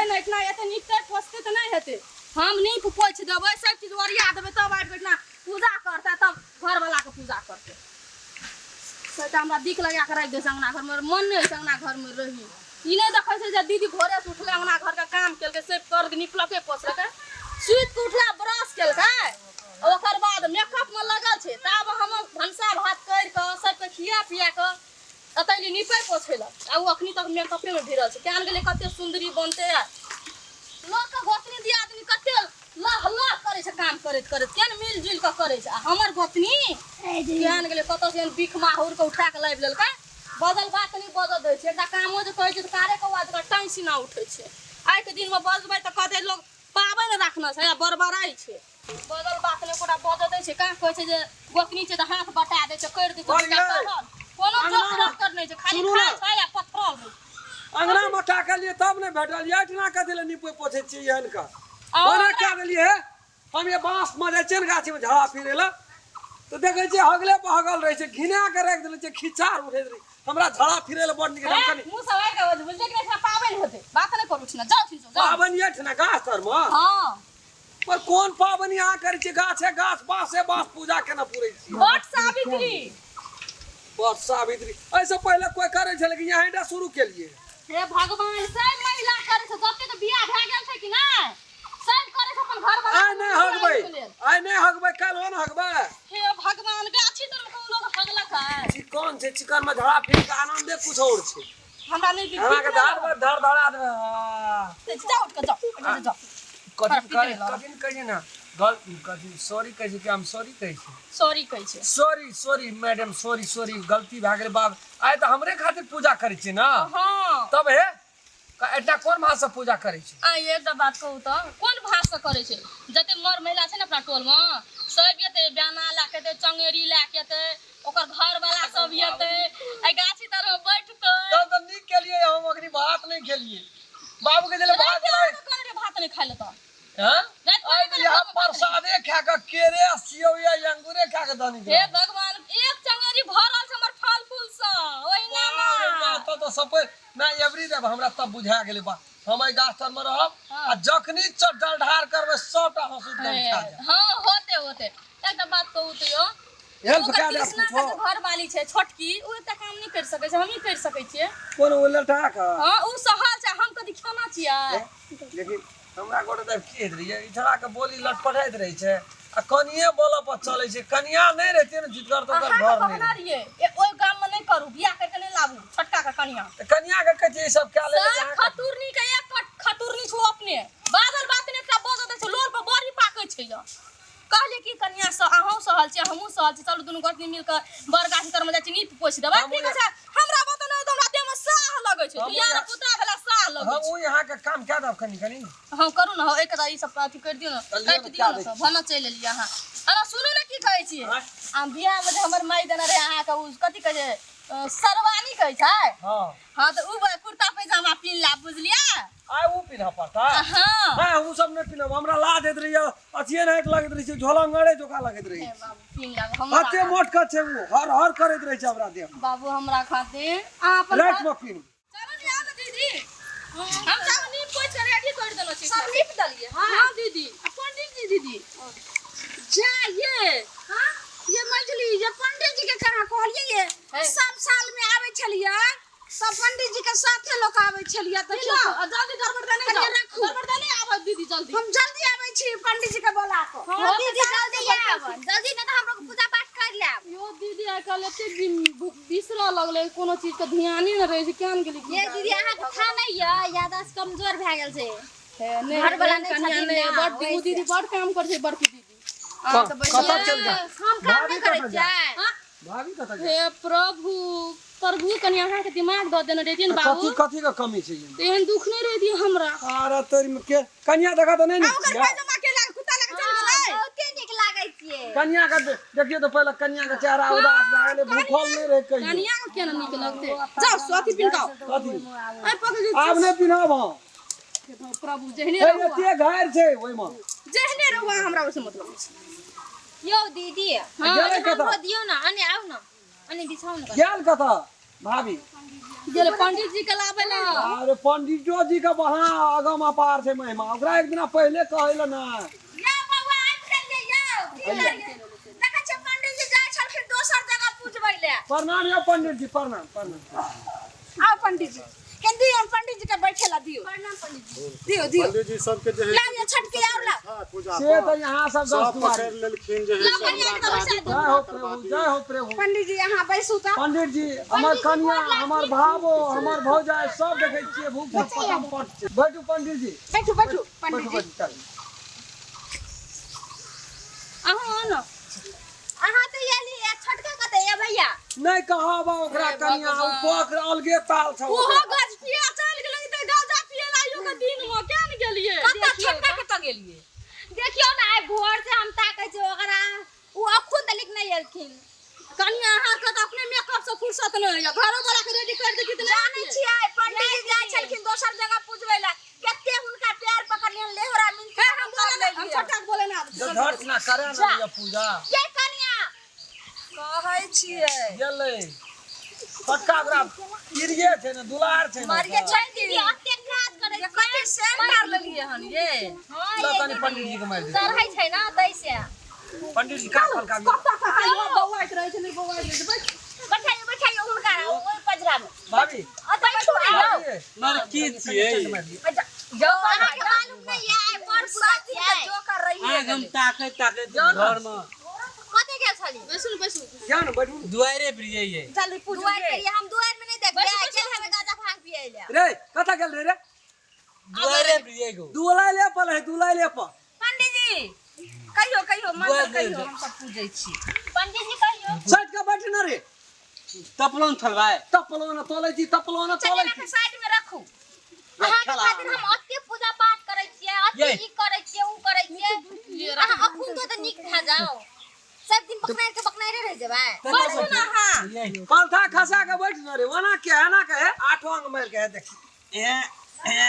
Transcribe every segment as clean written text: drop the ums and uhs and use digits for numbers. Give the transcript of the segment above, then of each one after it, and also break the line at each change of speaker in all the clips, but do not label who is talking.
नहि इतना एते नीक पोछते तऽ नहि हेतै। हम नीप पोछि देबै, सब चीज ओरिया देबै, तब आबि कऽ एहिठिना पूजा करतै, तब घरवलाके पूजा करतै। से तऽ हमरा दिक लगा कऽ राखि दै छै अङ्गना घरमे, मन नहि होइ छै अङ्गना घरमे रही। ई नहि देखै छै जे दीदी भोरेसँ उठलै, अङ्गना घरके काम केलकै, से कर निपलकै पोछलकै, सुति कऽ उठला, ब्रश केलकै, ओकर बाद मेकअपमे लगल छै। ताब हम भनसा भात करि कऽ सबके खिया पिया कऽ एतऽ एलियै निपै पोछै लए, आ ओ अखनी तक मेकअपेमे भिड़ल छै। केहन गेलै, कते सुन्दरी बनतै। आ लोकके गोतनी दियादनी कते लह लह करै छै, काम करैत करैत केहन मिल जुलि कऽ करै छै, आ हमर गोतनी केहन गेलै, कतऽसँ एहन बिख माहुरके उठा कऽ लाबि लेलकै। बजल बात नहि बजऽ दै छै। एकटा कामो जे कहै छै तऽ कारे कौआ जकाँ टाँइ सीना उठै छै। आइके दिनमे बजबै तऽ कहतै लोक पाबनि राखने छै आ बड़बड़ाइ छै। बजल बात नहि ओकरा बजऽ दै छै। कहाँ कहै छै जे गोतनी छै तऽ हाथ बटा दै छै, करि दै छै।
बड़ यै।
कोनो
अङ्गनामे
जोख कर नहि छै, खाली
सुनू
खाइ
ने।
छै आ पथरल रहै छै।
अंगना में ताकलिए तब नहीं भेटल। एहिठिना कथी लए निपै पोछै छियै एहन के
आ
ओना
ओकरा-
कए देलियै हे। हम ये बाँस में जाइ छियै ने गाछी में झाड़ा फिरै लए, तऽ देखै छियै हगले बहगल रहै छै, घिना के राखि देने छै, खिचार उठैत रहै। हमरा झाड़ा फिरै लए बड़ नीक लगै। कनि
मुँह सब आबि कऽ बुझलियै कि नहि, पाबनि हेतै, बात नहि करू छिना, जाउ छिन, जाउ।
पाबनि एहिठिना गाछ तर में?
हँ।
पर कोन पाबनि अहाँ करै छियै? गाछे गाछ, बाँसे बाँस पूजा केना पुरै छियै?
वट सावित्री।
वट सावित्री एहिसँ पहिले कोइ करै छलै कि अहींटा शुरू केलियै?
हे भगवान, सब महिला करै छै, जतेक बियाह भए गेल छै कि नहि, सब करै छै अपन घर वाला।
आइ नहि हगबै, आइ नहि हगबै, काल्हि ने हगबै।
हे भगवान, गाछी तर में कोनो लोग हगलक है?
चिकन छै, चिकन में झड़ा फिर के आनंदे कुछ और छै।
हमरा नहि।
हमरा के धार पर धर धरा देबै। हाँ।
जाउ, उठ के जाउ, एहिठाम से जाउ।
कथी
पीट लेलक।
कथी कहै छै ने गल कथी सॉरी कहै छै कि हम सॉरी कहै छै?
सॉरी कहै छै।
Sorry sorry madam, sorry sorry, गलती भए गेलै बाप। आइ तऽ हमरे खातिर पूजा करै छियै ने?
हँ।
तब हे एकटा कोन भाषा पूजा करै छै?
आ एकटा बात कहू तऽ, कोन भाषा करै छै? जते मर महिला छै ने अपना टोल में, सब एतै, बेना लए के एतै, चंगेरी लए के एतै, ओकर घर वाला सब एतै, एहि गाछी तर में बैठतै।
तब तऽ नीक केलियै हम अखनी भात नहि खेलियै। बाबू के देले भात
राति
लाइ
में करे भात नहि खाइ ले तऽ
हैं
राति में
आइ
करे
यहाँ
भात नहि।
प्रसादे खा कऽ केरे आ सेव या अंगूरे खा कऽ धनी।
हे भगवान, एक चंगेरी भरल छै हमर फल फूल सँ ओहिना ना।
तब तऽ सपै ना एवरी देब हमरा। तब बुझा गेलै बा, हम एहि गाछ तर में रहब आ जखनी जलढार करबै सबटा हंसू के खा जायब।
हाँ, होते होते। एकटा बात कहू तऽ यौ,
हेल्प
ओकर
कए देब
कृष्णा
कुछो।
के जे घरवाली छै छोटकी, ओ एकटा काम नहि करि सकै छै, हमही करि सकै छियै।
कोन ओ ललटा के?
हाँ, ओ सहल छै, हम कथी खाना छियै?
लेकिन हमरा गोटे तऽ की होइत रहैए, ई छोड़ा के बोली लटपटाइत रहै छै आ कनिये बोलऽ पर चलै छै। कनिया नहि रहितै ने जितगर तऽ ओकर
अहाँके
घर नहि
कहना रहियै ओहि गाम में नहि करू बियाह, करि के नहि लाबू छोटका के कनिया।
तऽ कनिया के कहै छै ई सब कए लेबै
सब
अहाँके।
खतुरनी के एक खतुरनी छौ, अपने बाजल बात नहि एकटा बजऽ दै छै, लोल पर बड़ी पाकै छै। यौ, कहलियै कि कनिया से अहूँ सहल छी, हमहूँ सहल छी, चलू दुनू गोतनी मिल कऽ बड़ गाछ तर में जाइ छी, नीप पोछि देबै।
हमहूँ
की कहै छै, हमरा बता नहि तऽ हमरा देह में साह लगै छै।
हमहूँ
यार पुतरा भेला साह लगै छै।
हमहूँ अहाँके काम कए देब कनि कनि।
हँ, करू ने। हँ, एक ई सब अथी करि दियौ ने।
तऽ लिअ
काटि
ने,
दियौ
कए
ने
दै
सब
छी।
भानस चलि एलियै अहाँ। अरे सुनू ने, की कहै छियै?
आँय?
आ बियाहमे जे हमर माय देने रहै अहाँके, ओ कथी कहै छै, शेरवानी कहै छै?
हँ।
हँ, तऽ ओ कुर्ता पैजामा पिन्ह लाब, बुझलियै?
आइ ओ पिन्हऽ पड़तै?
हँ।
हँ, ओ सब नहि पिन्हब, हमरा लाज होइत रहैए, अथिए नहि लगैत रहै छै, झोलंगरे जोका लगैत रहै
हे
छै।
बाबू, पिन्ह लाब हमरा।
कते मोट के छै ओ, हर हर करैत रहै छै हमरा देह।
बाबू, हमरा खातिर अहाँ अपन
रातिमे पिन्हब।
चलू ने, आउ ने दीदी, हम सब नीप पोछि के रेडी कर देलो छी।
सब नीप देलियै?
हाँ हाँ दीदी। आ पंडित जी, दीदी
जा ये। हाँ ये मझली, ये पंडित जी के कहाँ कहलियै ये?
हे।
सब साल में आबै छलियै, सब पंडित जी के साथे लोक आबै छलियै तऽ
चलो
चलो।
आ जल्दी गड़बड़ दे नहीं।
कनिया
जाओ।
राखू।
गड़बड़ दे नहीं, आबो दीदी जल्दी।
हम जल्दी आबै छी पंडित जी के बोला कऽ।
हाँ
दीदी, जल्दी आब, जल्दी, नहि तऽ हम लोग पूजा पाठ कर लेब।
यो दीदी, आइ काल्हि एते बिसरऽ लगलै, कोनो चीज के ध्याने नहि रहै छै। केहन गेली?
ये दीदी, अहाँके था नहि यऽ, याददाश्त कमजोर भए गेल छै।
हे, नहि
घरवला नहि
कनिया
छथिन
नहि
ने,
बड़
ओहिसँ।
दीदी बड़ काम करै छै, बड़की दीदी। अहाँ तऽ बैसल।
कतऽ चलि गेल?
हम काम नहि
भाभी
करै
कतऽ गेल?
छियै।
हाँ?
भाभी कतऽ गेल?
हे प्रभु, प्रभु, कनि अहाँके दिमाग दऽ देने रहितियै ने बाबू।
कथी कथी के कमी छै ई?
तऽ एहन दुख नहि रहितियै हमरा।
अरे तोरी में के कनिया देखा तऽ नहि
आ
नीक
ओकर
छियै?
पैजामा के लाग कुत्ता लग चल गेलै।
बहुते नीक लागै छियै।
कनिया के देखियौ तऽ पहिले कनिया के चेहरा उदास भए गेलै, भूखल नहि रहै कहियो।
कनिया के केना नीक लगतै? जाउ, स्वाति पिनकाउ।
कथी?
आइ पकड़।
आब नहि पिन्हब हम।
प्रभु, जेहने
हे,
रहू,
एते घारि छै ओहिमे।
जेहने रहू अहाँ, हमरा ओहिसँ मतलब नहि छै।
यौ दीदी।
हाँ।
गेलै कतऽ?
हमरो दियौ ने, अने आउ ने, अने बिछाउ ने।
गेल कतऽ? भाभी
गेलै पंडित जी के लाबै लए।
अरे पंडितो जी के बड़ा अगम अपार छै महिमा, ओकरा एक दिना पहिले कहै लए ना।
यौ बौआ आबि गेलियै यौ, की करियै? देखै छियै पंडित जी जाइ छलखिन दोसर जगह पूजबै लए।
प्रणाम यौ पंडित जी, प्रणाम प्रणाम।
आउ पंडित जी, कनि दियौ पंडित जी के बैठे ला दियौ।
प्रणाम पंडित जी।
दियौ दियौ।
पंडित जी सबके जे है
लाउ यौ छोटकी और लाउ।
हाँ, पूजा
से
पर
तऽ यहाँ सब दस
सब
दुआरी।
पकड़ लेलखिन जे है से हमरा गाड़ी
जय
पर
हो
करवा
प्रभु,
दियौ।
जय हो प्रभु।
पंडित जी अहाँ बैसू तऽ।
पंडित जी हमर कनिया, हमर भावो, हमर भौजाई सब देखै छियै भूख से पटम पट छै। बैठू पंडित जी।
बैठू बैठू पंडित
बैठू
जी।
बैठू चलू।
अहाँ आउ ने।
अहाँ तऽ एलियै, छोटका कतऽ यऽ भैया?
नहि कहब ओकरा कनिया, ओ पक अलगे ताल छै।
ओहो गज पिया चलि गेलै तऽ गाजा पिए ला आइयो के दिन मे किया ने गेलियै?
कतऽ छोटका कतऽ गेलियै?
देखियौ ने आइ भोर से हम ताकै छियै ओकरा, ओ अखुन तलिक नहि एलखिन।
कनिया अहाँके तऽ अपने मेकअप से फुर्सत नहि होइया, घरो वाला के रेडी कर दै छी तऽ
जानै छियै पंडित जी जाइ छलखिन दोसर जगह पूजबै लए, कते हुनका पैर पकड़लियन लेहोरा मिनती
हम बोले ना, हम छोटका के बोले ना।
झट ना करे ना ये पूजा।
ये कनिया
कहै छियै
गेलै छोटका ओकरा प्रिय छै ने, दुलार छै ने।
मरिये छै
दीदी अतेक काज करै
ये कथी सेन मार लेलियै हन ये?
हँ
ल
ये
तनी पंडित जी के मारि दे।
चढ़ै छै ने तै से।
पंडित जी का फलका
कतऽ कहाँ यो बौआइत रहै छै, नहि बौआइत रहै छै। बैठ।
बैठाइयो बैठाइयो हुनका ओहि पजरा मे।
भाभी
ओतऽ बैठू ने यौ।
भाभी
लड़की छियै।
यौ अहाँके मालूम नहि यऽ आइ बड़ पूजा छियै।
जोकर रहिए
अहाँके हम ताकैत ताकैत घर मे
कतऽ गेल छलियै?
बैसू ने बैसू।
जाउ ने बैठू।
दुआरे पर जइयै।
जल्दी पूजू
दुआरि पर यऽ, हम दुआरि मे नहि देखलियै, आइ गेल हेबै गाजा भांग पियै लए।
रे कतऽ गेल रे रे?
दुआरे पर जइयै गो।
दुलाइ ले पर है, दुलाइ ले पर।
पंडित जी कहियो कहियो मंत्र
दुआरि
कहियो,
पर।
हम सब पूजै छी।
पंडित जी कहियो।
सटि के बैठ ने रे।
तपलोन थलबै।
तपलो ने तोलै छी, तपलो ने
चलिए
तोलै
ना
छी।
साइड में रखू।
अहाँके खातिर हम अते पूजा पाठ करै छियै, अते
ये।
ई करै छियै, ऊ करै छियै, अहाँ अखुन तो नीक भए जाउ। सब दिन पकनाइ के पकनाइ रहि जेबै।
बैसू ने अहाँ।
पलथा खसा के बैठ ने रे, ओना के एना के है, आठो अंग मारि के है देखी। ए ए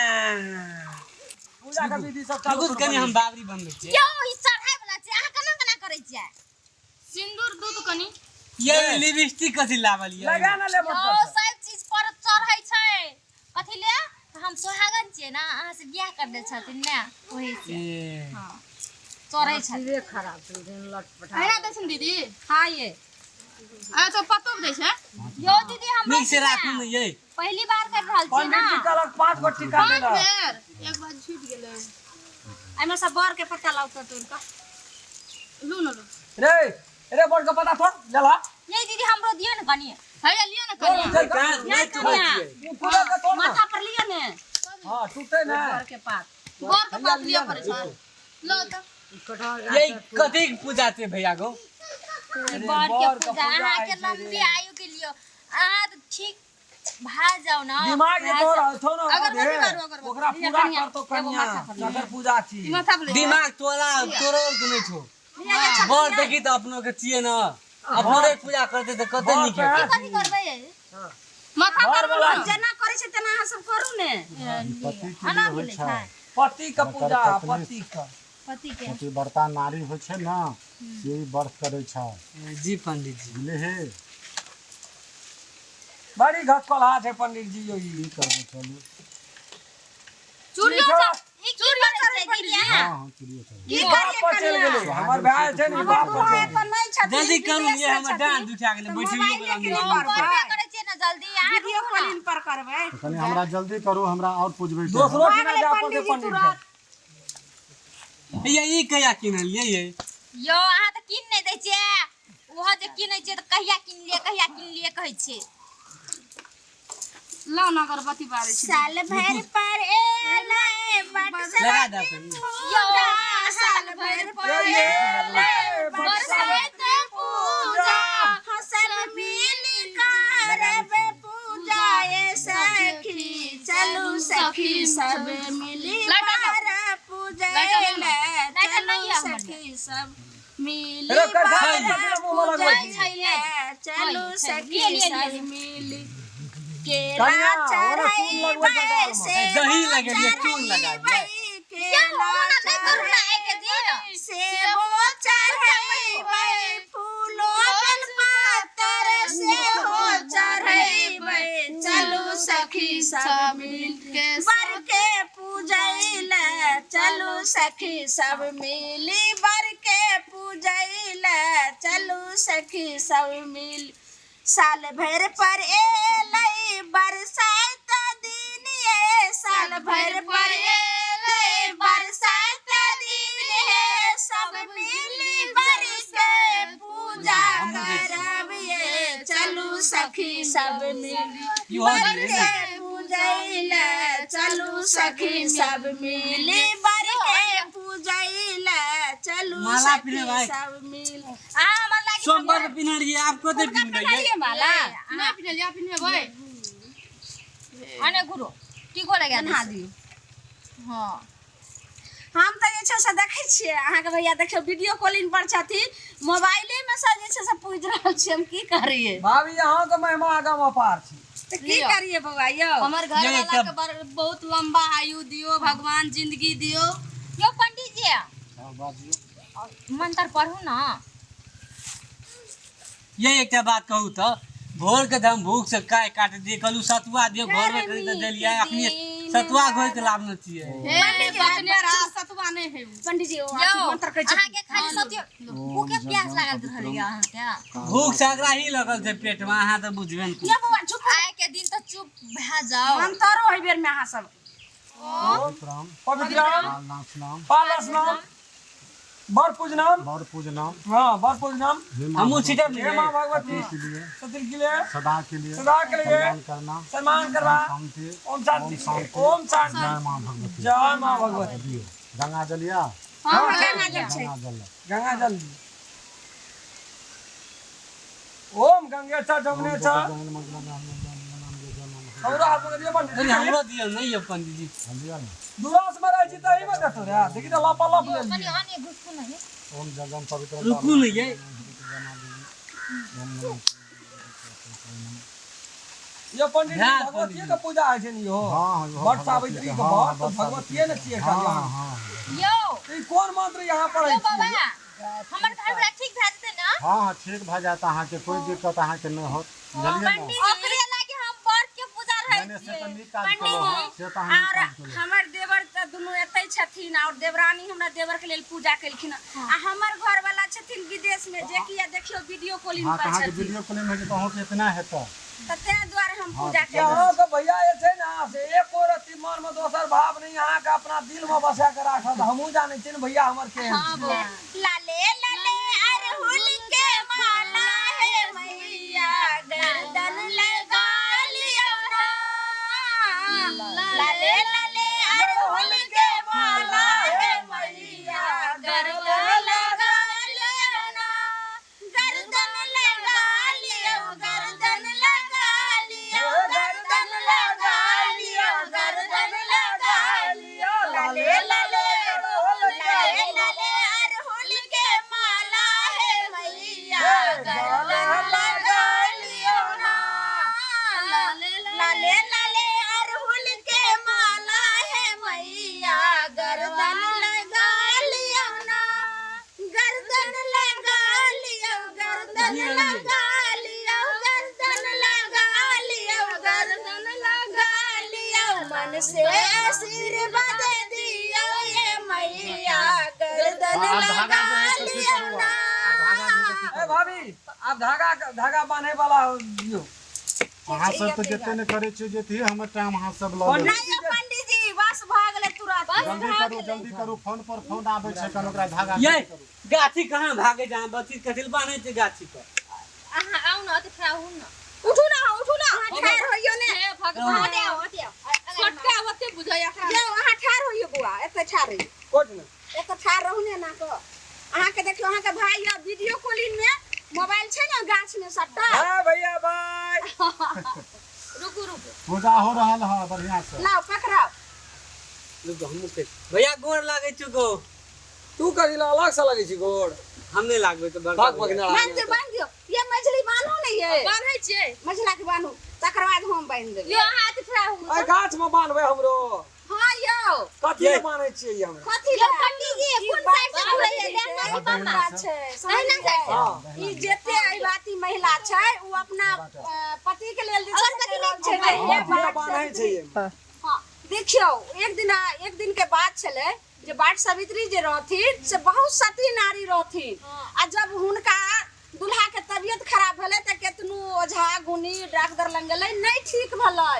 पूजा के विधि सब चालू
रुकू
करू।
कनि हम बाबरी बनबै छियै।
यौ ई चढ़ाइ वाला छै, अहाँ केना केना करै छियै?
सिन्दूर दूध कनी।
ये लिपस्टिक कथी लावल ये?
लगा ना ले
यौ
बड़।
सब चीज पर चढ़ै छै। कथी ले? हम सोहागन छियै ने, अहाँ से बियाह करने छथिन ने, ओही से
ए
चढ़ै छै।
अहिना दै छै ने दीदी?
हाँ ये
अच्छा पत्तो दै छै।
यौ दीदी हमरा
नीक से राखू ने ये।
पहली बार कर रहल छियै
पंडित
ना।
जी कहलक 5 गो टीका
पाँच
देलक।
बेर एक बार छूटि गेलै।
एहिमे सब बर के पत्ता लाउ तऽ तोड़ कऽ।
लू न लू।
रे रे बड़ के पता थोड़ लेला।
ये दीदी हमरो दियौ ने कनी।
हैया लिअ ने कनिया।
चल
काज नहि टूटै छियै।
पूरा के तोड़ ना।
माथा पर लिअ ने।
हां टूटे ना।
बर के पात।
बर के पात लिअ पड़ै छै। लो तऽ।
ये कथी के पूजा छै भैया गो?
बर के पूजा अहाँके लंबी आयु के लिए, अहाँ तऽ ठीक भए जाउ ना।
दिमाग जे तोर थो ना
अगरबत्ती करू, अगरबत्ती।
ओकरा पूरा करतो कनिया, जकर पूजा छी।
माथा पर ले।
दिमाग तोरा तोरो के नहि छौ। बर देखी तऽ अपनो के छियै ने, अपनो रे पूजा करतै तऽ कते नीक हेतै।
कथी करबै?
माथा
घर
पर
वाला
जेना करै छै तेना अहाँ सब करू ने।
पति के लिए होइ छै
पति के
जकर
पूजा,
पत्नी
पति के
पति के
पतिव्रता नारी होइ छै ने, से ई व्रत करै छै।
जी पंडित जी।
बुझलिही?
बड़ी घसकलहा छै पंडित जी यो ई।
की करबै चलू।
चूड़ियो सब
ई की करै छियै दीदी अहाँ?
हाँ हाँ चूड़ियो चढ़ै।
की
बाप
करियै
पर चलि
कनिया?
गेलै, हमर भाय छै ने बाप पर
दुल्हा
चलि
एतऽ नहि छथिन,
जल्दी करू ये,
विदेशमे
हमर
छथिन।
डाँट दुखा गेलै, बैठियो
मोबाइले
बला
के
नहि।
हम करबे करै छियै ने जल्दी, अहाँ
वीडियो
रुकू ने।
कॉलिंग पर करबै।
तऽ कनि हमरा जल्दी करू, हमरा आओर पूजबै के है।
दोसरो
भए
ठिना
गेलै
जाय पड़तै
पंडित जी
पंडित
तुरंत।
के।
ये ई कहिया किनलियै ये?
यौ अहाँ तऽ कीन नहि दै छियै, ओहो जे कीनै छियै तऽ कहिया किनलियै कहिया किनलियै कहै छियै।
लो न अगरबत्ती बारै छी।
साल भरि पर एलै बट
लगा दे अपन।
यौ
साल भरि पर
ये
एलै
बरसाइत
पूजा, हँसल मिली करबै पूजा ये सखी, चलू सखी सब मिली
लाइट
कर पूजै
लाइट
ले,
लाइट
चलू
नहीं है हमर।
सखी सब मिली
रे कर
कर
मुंह में लगबै
पूजै
छी।
ले, चलू सखी
लिए, लिए,
सब
लिए।
मिली केला
कनिया, ओना चून लगबै छै
चढ़ैबै
दालमे।
सेब
दही लगेलियै, चून लगा दियै।
केला
ओना नहि करू ने एके दिन।
सेबो चढ़ैबै फूलो बेलपत्र सेहो चढ़ैबै। सब मिल
के
बर के पूजैले चलू सखी सब मिली बर के पूजैले चलू सखी सब मिल साल भर पर एलै बरसात दिन ये साल भर पर एलै बरसात दिन हे सब मिली बर के पूजा करब ये चलू सखी सब मिली बर के पूजैले चलू सखी सब मिली बर के पूजैले चलू
माला
सखी
पिन्हे भाई।
सब मिल
आ हमर लागी
सोमवार के पिन्हल रहियै आब कते पिन्हबै यै?
माला
नहि पिन्हलियै पिन्हेबै
अने गुरु टीको लगा
पेन्हा
दै
दियौ
हां
हम तऽ जे छै से देखै छियै अहाँके भैया देखियौ वीडियो कॉलिंग पर छथिन मोबाइले मे से जे छै से पूछि रहल छियै हम की करियै
भाभी अहाँके महिमा आगाँ अपार छै
तऽ की करियै बौआ यौ
हमर घर
ये
वाला
एकटा-
के बहुत लंबा आयु दियो भगवान जिंदगी दियो।
यो पंडित जी
हँ बाजियौ।
मंत्र पढ़ू ना।
ये एकटा बात कहू तऽ भोर के तऽ हम भूख से काय काट दिए कहलू सतुआ दियौ घर में खरीद के देलियै अखनी सतुआ घोरि के लाबने छियै।
हे बकने रहा सतुआ नहि है उ।
पंडित जी ओ
यौ
अथी मंत्र कहै छथिन।
अहाँके खाली सत्य भूखे प्यास लागल रहल यऽ अहाँके।
भूख से अगरा ही लगल छै पेट में अहाँ तऽ बुझबे ने
यौ बौआ चुप
आइ के दिन तऽ चुप भए जाओ।
मंत्रो एहि बेर में अहाँ सब
पवित्राम
पवित्राम
पालनाशनाम
पालसनाम बर पूजनाम
वर पूजनाम
हाँ बर पूजनाम
हे माँ
हमहूँ छिटब
हे माँ भगवती
के लिए
सतिल के लिए
सदा के लिए
सदा के लिए
कल्याण करना
सम्मान करवा
शांति
ओम शांति
ओम शांति
ओम शांति
जय माँ भगवती
जय माँ भगवती।
दियौ गंगा जल या
हाँ गंगा जल छै।
गंगा जल
गंगा जल ओम गंगे च जमुने च हमरो हाथ में दियो पंडित
कनि
जी।
हमरो दियौ नहि यौ पंडित जी।
दियौ ने
दूरास में रहै छी तही में देतो रे देखी तऽ लपा लप ले
कनि
लियै।
अने घुसकू नहीं।
ओम जगम पवित्र
रुकू ने यै।
यो पंडित जी
ध्यान
भगवतीये
पंडित
के पूजा होइ छै ने यो
हाँ, हाँ, इहो
वट
भगवती
सावित्री
के,
के
हाँ,
व्रत
वट
तऽ भगवतीये ने छियै
हाँ
खाली।
हाँ
यौ
ई कोन मंत्र यहाँ पढ़ै
यौ
छियै?
बाबा हमर घर वाला ठीक भए जेतै ना?
हाँ हाँ ठीक भए जायत अहाँके कोई दिक्कत अहाँके नहि होत बुझलियै ने।
ओकरे लागी हम व्रत के पूजा रहै
नहि नहि से तऽ
छियै।
नीक काज केलहुँ हँ से तऽ अहाँ नीक
और
काज केलहुँ।
हमर देवर तऽ दुनू एतै छथिन और देवरानी हमरा देवर के लेल पूजा केलखिन आ हमर घर वाला छथिन विदेश में जे कि देखियौ वीडियो कॉलिंग
हाँ तऽ
पर
अहाँके
छथिन
वीडियो कॉलिंग होइ छै तऽ अहूँके इतना हेतै
तऽ ताहि दुआरे हम पूजा केलहुँ।
अहाँके भैया जे छै ने से एको रत्ती मन में दोसर भाव नहीं अहाँके अपना दिल में बसा के राखल हमहूँ जानै छियै ने भैया हमर केहन छै।
लाले लाले अरहुल के माला हे मैया गर्दन लगा लियो ना लाले लाले अरहुल के माला हे मैया गर्दन लगा लियो ना गर्दन लगा लियो गर्दन लगा लियो गर्दन लगा लियो गर्दन लगा लियो लाले लाले लाले लाले अरहुल के माला हे मैया गर्दन लगा लियो ना लाले लाले अरहुल के माला हे मैया गर्दन लगा लियो ना गर्दन लगा लियो गर्दन लगा लियो गर्दन लगा लियो गर्दन लगा लियो मन से आशीर्वाद दियो ये मैया गर्दन
आब धागा
लगा
जे है से की
लियो
करू
ना।
आब धागा जे है से की
ए
करू?
भाभी आब धागा धागा बांधे वाला दियौ।
अहाँ सब तऽ जते ने करै छियै जते हमर टाइम अहाँ सब लऽ लेबै।
नहीं यौ पंडित जी बस भऽ गेलै तुरंत।
जल्दी करू जल्दी करू फोन पर फोन आबै छै कन ओकरा धागा
यै
जल्दी करू।
गाछी कहाँ भागे जहाँ बच्ची कथी लए बान्है छै गाछी पर?
अहाँ आउ ना अति खड़ा हूँ ना।
उठू ना उठू ना
अहाँ ठाढ़ होइयौ ने।
हे भगवान
अते आओ अते आओ।
छोटका ओते बुझैया
यौ अहाँ ठाढ़ होइयौ बौआ एतऽ ठाढ़ होइयौ
कोट ने
एतऽ ठाढ़ रहू ने एना कऽ। अहाँके देखियौ अहाँके भाई यऽ वीडियो कॉलिंग में मोबाइल छै ने गाछ में सबटा।
हाँ भैया बाय।
रुकू रुकू
पूजा हो रहल है बढ़िया से।
लाओ पकड़ाओ।
रुकू हमहूँ कहै भैया गोर लागै छौ गो।
तू कथी लए अलग से लगै छी गोर?
हम नहि लागबै तऽ बड़का
भाग
भैया।
भगना
बान्हि दियौ बान्हि दियौ ये मझली बान्हू ने ये
बान्है छियै
मझला के बान्हू तकर बाद हम बान्हि देबै।
यो अहाँ अति खड़ा हूँ।
अरे गाछ में बान्हबै हमरो।
हाँ यौ
कथी ले मानै छियै ई हमरा?
कथी
यौ
लए?
पंडीजी
ई
कोन
बात
साइड से घुरैया देहना की बामा?
बात छै,
दहिना साइड से।
हां।
ई जते एहि महिला छै ओ अपना पति के लेल जे छै
और
से
कथी
कहि रहल छै
नहि
जे हे
कथी ले
बाट
बान्है छै ई?
हाँ, देखियौ एक दिन के बात छलै जे बाट सावित्री जे रहथिन से बहुत सती नारी रहथिन आ जब हुनका दुल्हा के तबियत खराब भेलै तऽ केतनो ओझा गुनी डॉक्टर लग गेलै नहि ठीक भेलै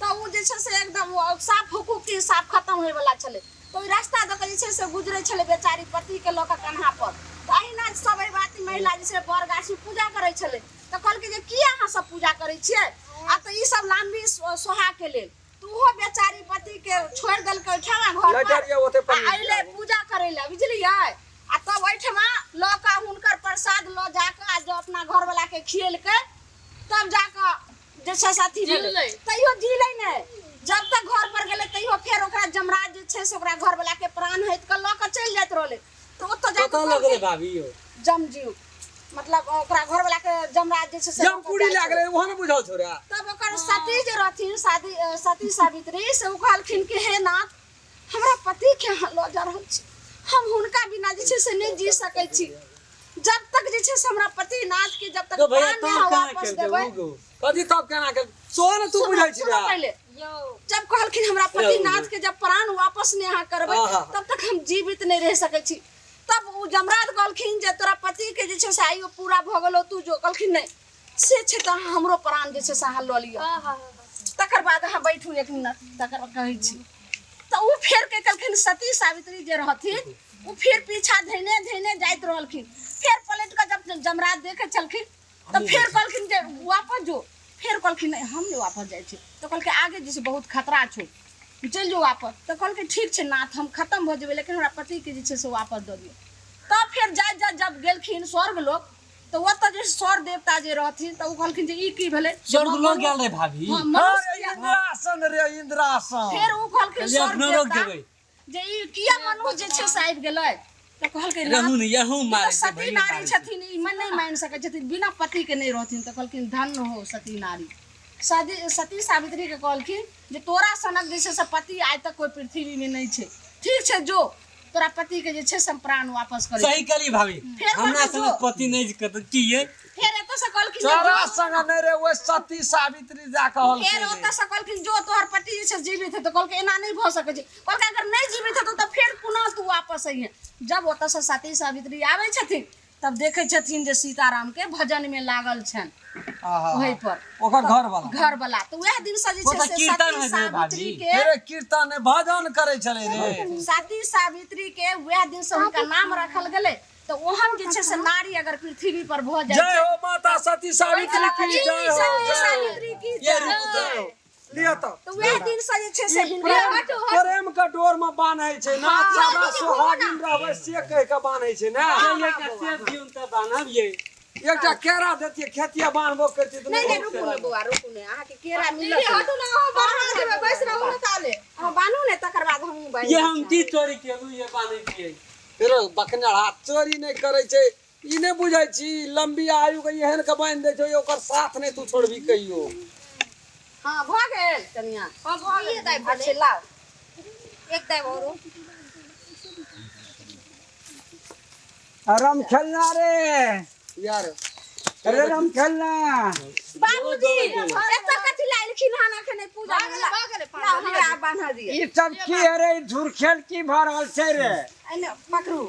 तऽ ओ जे छै से एकदम ओ साफ हुकुकी साफ खत्म होइवला छलै तऽ ओहि रास्ता दऽ कऽ जे छै से गुजरै छलै बेचारी पतिके लऽ कऽ कन्हा पर तऽ अहिना सब एहि बात महिला जे छै बर गाछी पूजा करै छलै तऽ कहलकै जे किया अहाँ सब पूजा करै छियै आ तऽ ई सब लाम्बी सोहागके लेल तऽ ओहो बेचारी पतिके छोड़ि देलकै ओहिठमा घर पर
लैटर ये ओते
आ
पंडीजी
अयलै पूजा करै लए बुझलियै आ तब ओहिठमा लऽ कऽ हुनकर प्रसाद लऽ जाकऽ आ जब अपना घरवलाके खिएलकै तब जाकऽ जे छै से अथी भेलै तैयो जीलै नहि जब तक घर पर गेलै तैयो फेर ओकरा जमराज जे छै से ओकरा घरवलाके प्राण हटि कऽ लऽ कऽ चलि जाइत रहलै तऽ ओतऽ जाकऽ
कतऽ लऽ गेलै भाभी यौ?
जमजीव मतलब ओकरा घरवला के जमराज जे छै से
जमपुरी लए गेलै ओहो ने बुझल छौ रे।
तब ओकर सती जे रहथिन शादी सती सावित्री से ओ कहलखिन कि हे नाथ हमरा पति के अहाँ लऽ जा रहल छी हम हुनका बिना जे छै से नहि जी सकै छी जब तक जे छै से हमरा पति नाथ के जब तक
तो भैया
प्राण नहि
तब
अहाँ
केना
वापस
केलकै
देबै
उ गो?
कथी तब केना केल सोहो ने तू
सुनू
बुझै छी
सुनू
रे।
पहिले जब कहलखिन हमरा पति नाथ के जब प्राण वापस नहि अहाँ करबै
आहा।
तब तक हम जीवित नहि रहि सकै छी तब ओ जमराज कहलखिन जे तोरा पति के जे छै से आइयो पूरा भऽ गेलौ तू जो कहलखिन नहि से छै तऽ अहाँ हमरो प्राण जे छै से अहाँ लऽ लिअ तकर बाद अहाँ बैठू एक मिनट तकर बाद कहै छी तऽ ओ फेर के कहलखिन सती सावित्री जे रहथिन ओ फेर पीछा धैने धैने जाइत रहलखिन फेर पलटि कऽ जब जमराज देखै छलखिन तऽ फेर कहलखिन जे वापस जो फेर कहलखिन नहि हम नहि वापस जाइ छी तऽ कहलकै आगे जे छै बहुत खतरा छौ चलि जो वापस तऽ कहलकै ठीक छै नाथ हम खतम भऽ जेबै लेकिन हमरा पतिके जे छै से वापस दऽ दियौ तब फेर जाइत जाइत जब गेलखिन स्वर्ग लोक तऽ ओतऽ जे स्वर्ग देवता जे रहथिन तऽ ओ कहलखिन जे ई की भेलै
स्वर्ग लोक गेल रहे भाभी
हँ,
अरे
मनुष्य
इंद्रासन रे इंद्रासन।
फेर ओ कहलखिन
कहलियै
स्वर्ग
अपनो रोक
देवता
देबै
जे ई किया मनुष्य जे छै से आबि गेलै तऽ कहलकै नाथ,
रहू ने यहू
ई तऽ
मारे छै
सती
भैया
नारी
मारे छै।
छथिन ई मन नहि मानि सकै छथिन बिना पति के नहि रहथिन तऽ कहलखिन धन्य हो सती नारी सती सती सावित्री के कहलखिन जे तोरा सनक जे छै से पति आइ तक कोई पृथ्वी में नहि छै ठीक छै जो तोरा पति के जे छै से हम प्राण वापस करै
सही कहली भाभी
फेर
हमरा
कहलकै
संग
जो।
पति नहि कतौ की ये
फेर एतऽ से कहलखिन जे
तोरा
जो।
संग नहि रे ओहि सती सावित्री जा कहल
फेर ओतऽ से कहलखिन जो तोहर पति जे छै जीवित है तऽ कहलकै एना नहि भऽ सकै छै कहलकै अगर नहि जीवित हेतौ तऽ फेर पुनः तू वापस अइहे जब ओतऽ से सती सावित्री आबै छथिन तब देखै छथिन जे सीताराम के भजन में लागल छनि ओहि पर
ओकर घर वाला
घर वाला तऽ वएह दिन से जे
ओ
छै
तऽ
से
कीर्तन
सती
होइत रहै
सावित्री
भाभी।
के
रे कीर्तन नहि भजन करै छलै रे
सती सावित्री के वएह दिन से हुनका नाम रखल गेलै तऽ ओहन जे छै से नारी अगर पृथ्वी पर भऽ जाइ
जय हो माता सती सावित्री की जय हो
सती
जय हो।
सावित्री की
ये
जय
रुकू
जय हो। लिअ तऽ
तऽ वएह दिन से जे छै से
ई
हिनका
प्रेम प्रेम के डोर में बान्है छै ना सदा सोहागिन रहबै से कहि के बान्है छै ने
एकटा सेब दियौन तऽ बान्हब ये
एकटा केरा देतियै खेतिया बान्हबो करतियै तऽ
नहि
नहि
नहि रुकू ने बौआ रुकू ने अहाँके केरा मिलत
हटू ना अहाँ बान्हा देबै बैस रहू ने ताले
अहाँ बान्हू ने तकर बाद हमहूँ बान्हि
ये हम की चोरी केलू ये बान्है छियै
फेरो बकनहा चोरी नहि करै छै ई नहि बुझै छी लम्बी आयु के एहन के बान्हि दै छै ओकर साथ नहि तू छोड़बी कहियो
हाँ भऽ गेल कनिया
हाँ भऽ गेल
अच्छा लाउ
एक दाइ औरो
राम खेलना रे
यार
अरे राम खेलना
बाबूजी एतऽ कथी लए एलखिन हन अखन पूजा
भऽ गेलै, भऽ गेलै,
लाउ हमरा बान्ह दिअ
ई सब की है रे झुरखेल की भऽ रहल छै रे
एने पकड़ू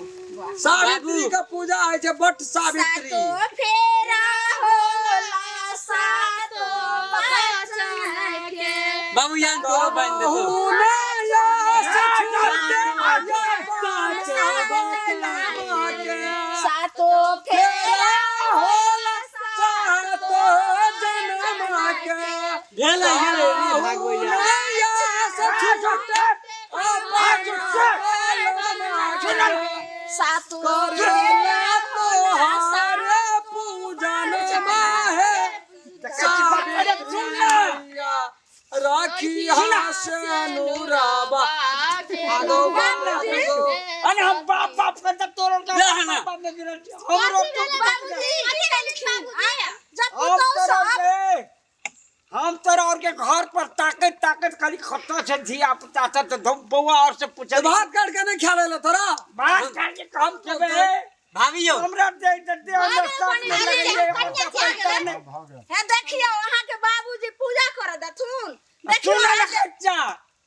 सावित्री के पूजा होइ छै बट सावित्री
सातो फेरा होला सातो बचन के
बाबू यहाँ तोरो बान्हि देतौ
हुने यश छूटे पाँच के।
सातो फेरा
होला सातो जन्म के।
भेलै गेलै रे भागवैया
हुने यश छूटे पाँच के।
सातो
करेला तोहार पूजन माहे सावित्री मैया राखी सेनुराबा आगो बाबू
अरे हम बाप बाप करता तोरो
रह ना।
बाप में गिरल छी। हमरो
बाबूजी
कथी भेलै बाबूजी
जब
हम
पुतहु
तोरा
सब
रे हम तोरा और के घर पर ताकत ताकत खाली खत्ता छै धिया पुता छै तऽ बौआ और से पूछल
तऽ भात काट के नहि खा लेला तोरा
भात काट के हम खेबै
भाभी यौ
हमरा दे दे दे हमरा साथ में लगैये
कनिया
पैसा नहि
भऽ गेल
हे देखियौ अहाँके बाबूजी पूजा करऽ देथुन देखियौ
सुन
अहाँके
बच्चा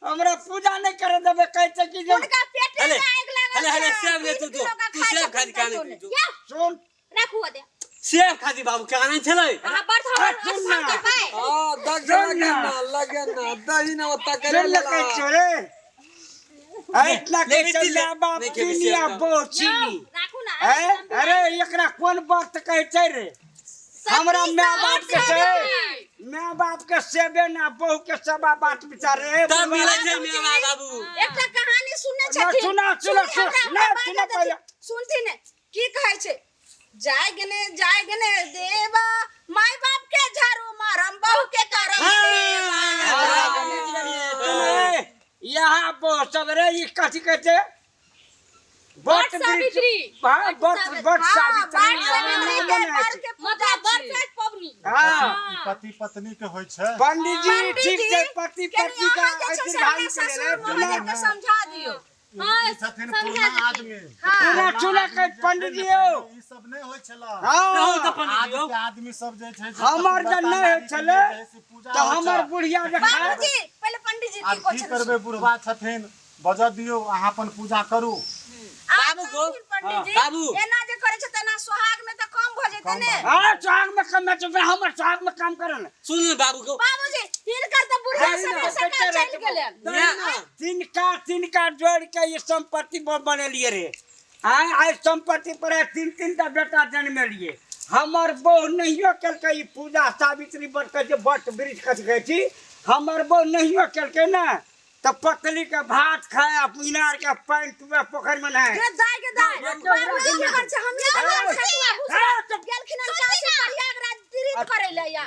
हमरा पूजा नहि करे देबै कहै छै कि जे
हुनका पेटे
हले
में आगि लागल
हले हले
छै,
सेब ले
तीन
तू तू
किलो का
तू
खाइ
सेब खा
छथिन
दी काने
तैयो नहि।
तू
यौ
सुन
राखू दे
सेब खा दी बाबू काने छलै
अहाँ बड़
आ, सुन ना
करबै
हाँ दग
सुन
लगे
ना।
ना लगे ना दही ना ओता करे
सुन ले कहै छियौ रे इतना
ले
कहै छै
बेटी ले।
माय बाप
नहि खेबै
चीनी आ
सेब तऽ।
बहु चीनी
राखू ना
हैं? अरे एकरा कोन व्रत कहै छै रे हमरा माय बाप के छै माय बाप के सेवे ना बहू के सेवा बात विचार रे
तब मिलै छै मेवा बाबू
एकटा कहानी सुनने
ना,
छथिन
सुना, सुना,
सुनी हमरा,
सुना,
हमरा
सुना
बाजऽ देथिन।
पहिले।
सुनथिन ने, की कहै छै जाय गने जाय गने देवा माय बाप के झाड़ू मारम बहू के करम सेवा।
यहाँ बहु सब रे ई कथी कहै छै
बट सावित्री।
हाँ, बट बट
हाँ,
सावित्री
बट सावित्री के बर के पूजा
मतलब बरसाइत पबनी
हाँ
ई पति पत्नी के होइ छै
पंडित जी ठीक छै पति
कनी
पत्नी का
अहाँ जे छै से
दीर्घायु
हमरा
के
ससुर
लेल
महादेव के समझा दियौ
ई छथिन पुरना आदमी
सुना सुना के पंडित जी यौ
ई सब नहि होइ छला
रहू
हाँ
तऽ पंडित जी यौ
आजके आदमी सब जे छै से
हमर जे
पतिव्रता
नहि होइ
नारीके
छलै
लिए जे है से पूजा
तऽ
होइ
हमर
छै।
बुढ़िया जे खाय
बाबूजी पहिले पंडित जी
आब
की कहै
की
छथिन
करबै बुढ़वा छथिन बजऽ दियौ अहाँ अपन पूजा करू
बाबू को
पंडित जी
बाबू।
एना जे करै छै तेना सोहाग में तऽ कम भऽ जेतै ने
हाँ सोहाग में कम है हमर सोहाग में काम करन
सुन ने बाबू को
बाबूजी हिनकर तऽ बुढ़िया
है
सब
ना,
सरकार चलि गेलनि
ना
तिनका तिनका जोड़ के ये संपत्ति बनेलिए रे आय आइ संपत्ति पर आइ तीन तीन टा बेटा जन्मेलिए हमर बहु नहियो केलकै ई पूजा सावित्री व्रत के जे वट वृक्ष कथी कहै छी हमर बहु नहियो केलकै ने तऽ पतली के भात खाय आ इनार के पानि पीबै पोखरि मे नहाय
गे दाय गे दाय बाबूजी की करै छै हमरे
हाँ,
घर छै
हाँ,
गेलखिन हन काशी प्रयागराज तीर्थ करै लए या